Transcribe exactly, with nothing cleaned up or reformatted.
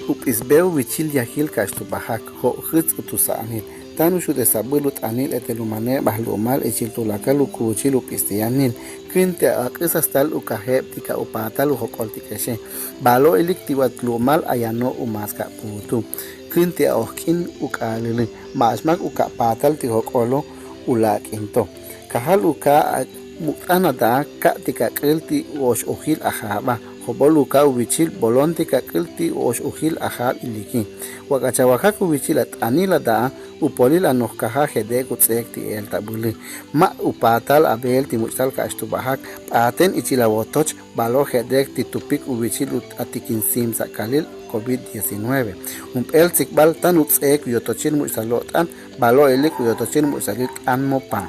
Up'isbey uwichil yajil ka'axtub'ajak, jo'jütz utusanil. Tan uxudesab'ül ut'anil etel umaneeb' aj lu'umal ichil tolakal ukuuchil up'istiyanil. Kün ti ak'isastal ukajeeb' ti ka' upaatal ujok'oltik'exe. Balo'ilik ti watx' lu'umal ayano' umaas ka' puutu. Kün ti aojk'in uk'aalili. Ma'ax mak uka' paatal ti jok'olo ulak'into. Kajal uka' muk't'an ada'a, ka' ti kak'il ti u-ox'ojil ajaab'a. Job'ol uka' uwichil b'olon ti kak'il ti u-ox'ojil ajaab' iliki. Wa k'achawajak uwichil at'anil ada'a, upolil anojkaja' jedeek uts'eek ti eeltab'uli. Ma' upaatal ab'eel ti much'tal ka'axtub'ajak, b'aaten ichil awotoch b'alo' jedeek ti tupik uwichil atikin siim sa'kalil COVID diecinueve. Jun b'eel tsikb'al tan uts'eek uyotochil much'tal o't'an, b'alo' ilik uyotochil much'talil k'anmopan.